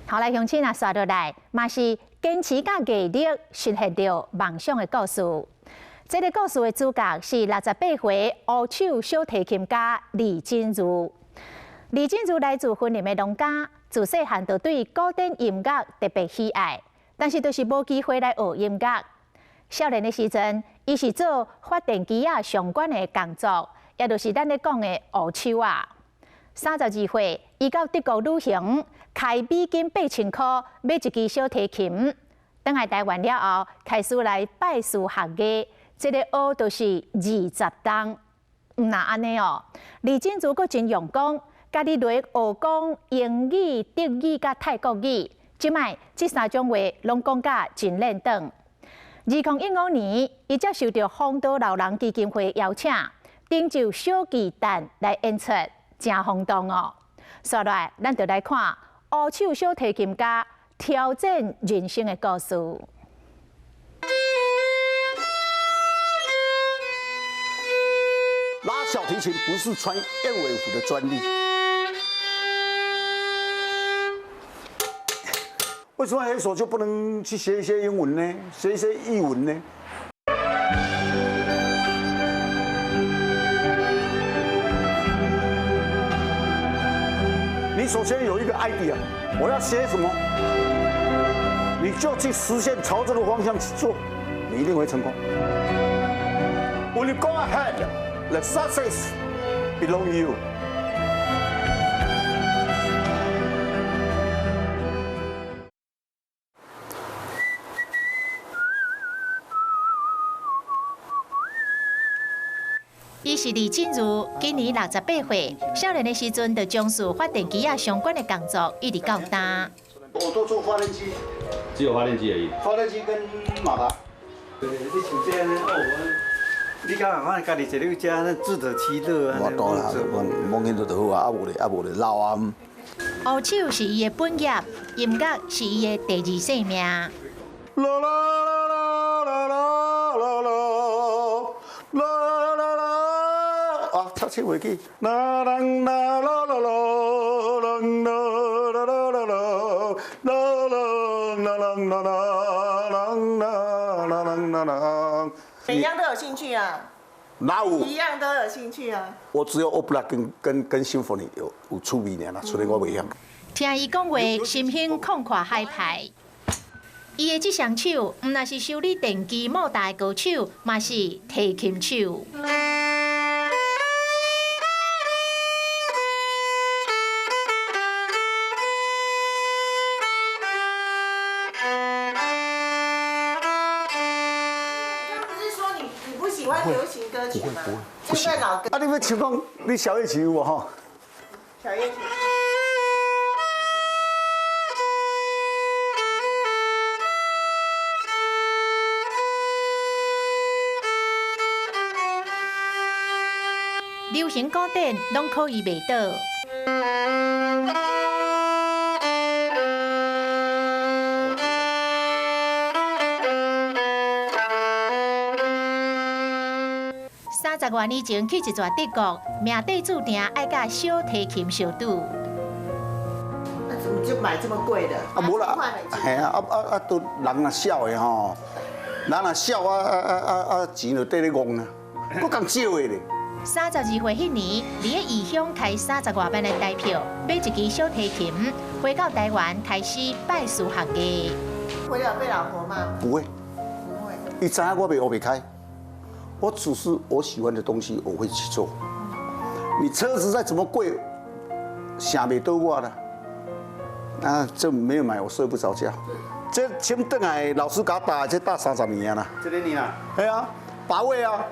後來鄉親啊，煞落來，嘛是堅持佮毅力實現著夢想的故事。這个故事的主角是68歲烏手小提琴家李金如。李金如來自雲林的農家，自細漢就對古典音樂特別喜愛，但是就是無機會來學音樂。少年的時陣，伊是做發電機仔相關的工作，也就是咱咧講的烏手仔。32歲，伊到德國旅行，開美金8000箍買一支小提琴，轉來台灣了後，開始來拜師學藝。這个學就是20冬，毋若按呢哦。李金如閣真用功，家己來學講英語、德語佮泰國語，這擺這三種話攏講甲真輪轉。2015年，伊接受著豐島老人基金會邀請，登就小巨蛋來演出，誠轟動哦。煞落來，咱就來看烏手小提琴家挑戰人生的故事。拉小提琴不是穿燕尾服的專利。為什麼黑手就不能去學一些英文呢？學一些譯文呢？你首先有一個 idea，我要學什麼，你就去實現，朝這個方向去做，你一定會成功。When you go ahead, the success belong you。伊是李金如，今年68歲，少年的時陣就從事發電機仔相關的工作，一直到今。我都做發電機，只有發電機而已。發電機跟馬達。對，你像這樣哦，你敢若講家己坐咧遮，自得其樂啊。我當然，我摸見就好啊，啊無咧，啊無咧老啊。烏手是伊的本業，音樂是伊的第二生命。啦啦啦啦啦啦啦啦啦啊，插手袂記。啦啦啦啦啦啦啦啦啦啦啦啦啦啦啦啦啦。每樣都有興趣啊？哪有？一樣都有興趣啊？我只有 opera 跟 symphony 有趣味爾啦，除了我袂曉。聽伊講話，心胸曠闊海派。伊的這雙手，毋但是修理電機莫達的高手，嘛是提琴手。流行歌曲嗎？不會，不會，不老歌。啊，你欲唱講，你小夜曲有無吼？小夜曲。流行古典攏可以袂倒。30多年前去一逝德國，命底注定愛佮小提琴相拄。那怎麼就買這麼貴的？啊，無啦，係啊，啊啊啊，都人若痟的吼，人若痟啊啊啊啊啊，錢就綴咧戇啊，閣共少的咧。32歲彼年，佇咧異鄉開30外萬的台票，買一支小提琴，回到台灣開始拜師學藝。回來被老婆罵？不會，不會。伊知影我袂學袂開。我只是我喜歡的東西，我會去做。你車子再怎麼貴，想袂到我啦。啊，這沒有買，我睡不着覺。這簽轉來，老師給我打，這打30年啦。這個年啊？係啊，把位啊。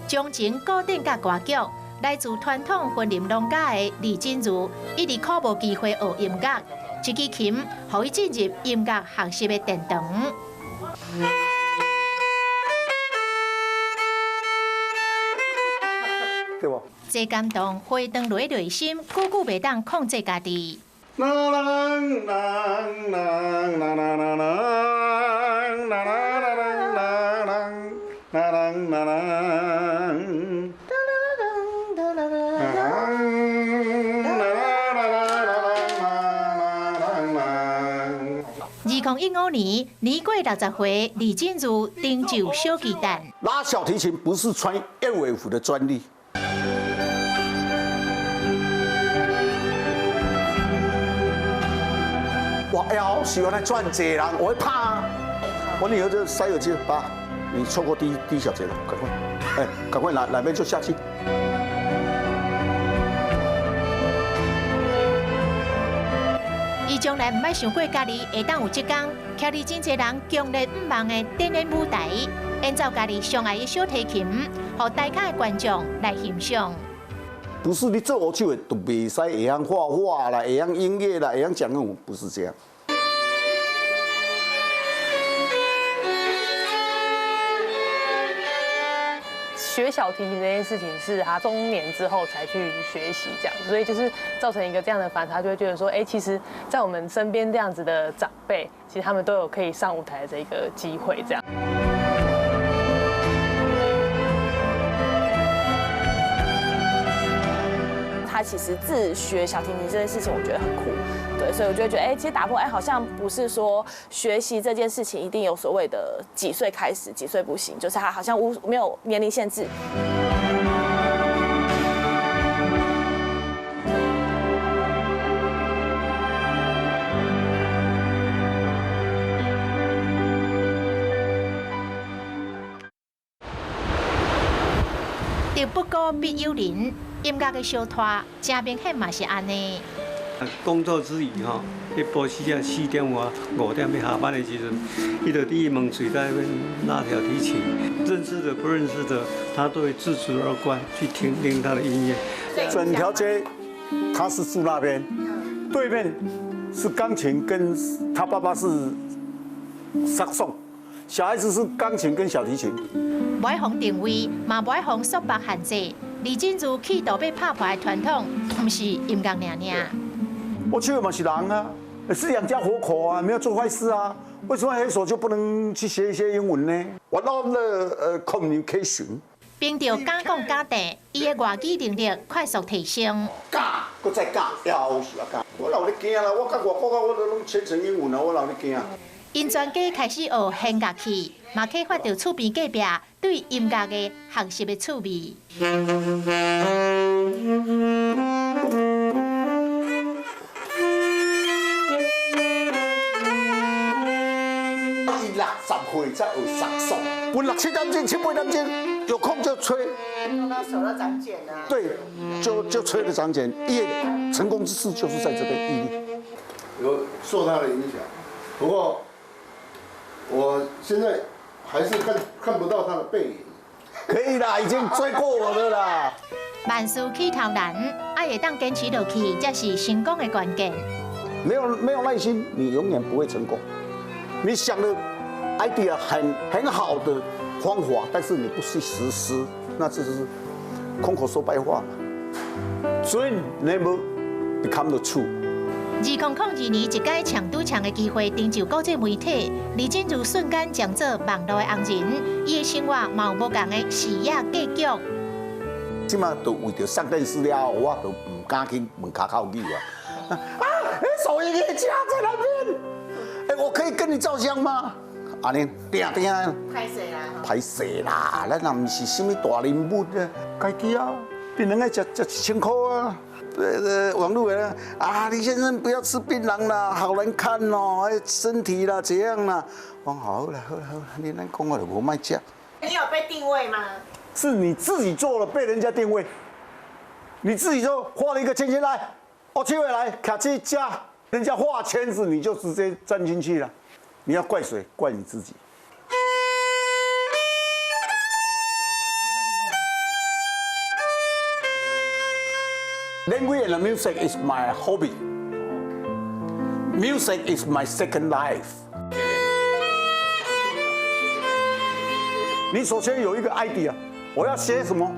鍾情古典佮歌劇，來自傳統雲林農家的李金如，一直苦無機會學音樂，一支琴，予伊進入音樂學習的殿堂。對無？這感動回盪落內心，久久袂當控制家己。啦啦啦啦啦啦啦啦啦啦啦啦啦啦啦。2015年，年過60歲，李真如成就小巨蛋。拉小提琴不是穿燕尾服的專利。我好喜歡來賺這人，我會怕啊。我女兒就塞耳機，爸，你錯過第一小節了，趕快，哎，趕快哪邊就下去。伊從來毋捌想過家己會當有這工，徛佇真濟人強烈向望的展演舞台，演奏家己上愛的小提琴，予台下的觀眾來欣賞。不是你做樂手的，就袂使會曉畫畫啦，會曉音樂啦，會曉講英文，不是這樣。學小提琴這件事情是他中年之後才去學習，這樣，所以就是造成一個這樣的反差，就會覺得說，哎，其實，在我們身邊這樣子的長輩，其實他們都有可以上舞台的這個機會，這樣。他其實自學小提琴這件事情，我覺得很酷，對，所以我就會覺得，哎，其實打破，哎，好像不是說學習這件事情一定有所謂的幾歲開始，幾歲不行，就是他好像無沒有年齡限制。就不過必有人。音樂的小拖，真明顯嘛是按呢。工作之餘吼，彼晡時啊4點外5點欲下班的時陣，伊就佇伊門喙內面拉小提琴，認識的不認識的，他都會駐足而觀去聽聽他的音樂。整條街，他是住那邊，對面是鋼琴，跟他爸爸是薩克，小孩子是鋼琴跟小提琴。無愛予定位，嘛無愛予束縛限制。李真如企圖欲拍破的傳統，毋是音樂爾爾。我去嘛是人啊，是養家活口啊，沒有做壞事啊。為什麼黑手就不能去學一些英文呢？我到了communication。憑著敢講敢硩，伊的外語能力快速提升。教，閣再教，要是啊教。我哪有咧驚啦？我佮外國啊，我都攏切成英文啊，我哪有咧驚？𪜶全家開始學弦樂器，嘛啟發著厝邊隔壁對音樂的學習的趣味。伊60歲才學薩克，我6、7點鐘、7、8點鐘有空就吹。弄到手都長繭啊！對，就吹得長繭。伊成功之處就是在這邊毅力。有受他的影響，不過我現在還是看不到他的背影。可以啦，已經追過我的啦。萬事起頭難，愛會當堅持落去，才是成功的關鍵。沒有耐心，你永遠不會成功。你想的 idea 很好的方法，但是你不去實施，那這就是空口說白話嘛。Dream never become the truth。2002年，一屆搶賭場的機會成就國際媒體，李真如瞬間將做網路的紅人，伊的生活嘛有無仝的視野格局。這馬就為著上電視了後，我就毋敢去問跤口語啊。啊，你手藝的家在那邊，欸，我可以跟你照相嗎？按呢，定定。歹勢啦。歹勢啦，咱也毋是啥物大人物啊，家己啊，檳榔愛食食1000箍啊。網路的啊，李先生不要吃檳榔啦，好難看哦，身體啦怎樣啦？我講好啦好啦好啦，你按呢講我就無愛食。你有被定位嗎？是你自己做了被人家定位，你自己就畫了一個圈圈來，哦，這位來卡去加，人家畫圈子你就直接站進去了，你要怪誰？怪你自己。Language and music is my hobby. Music is my second life. 你首先有一個 idea，我要寫什麼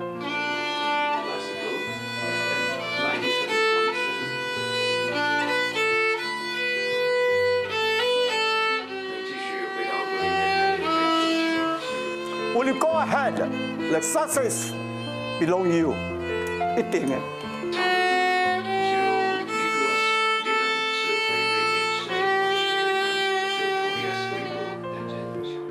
？When you go ahead, the success belong you，一定的。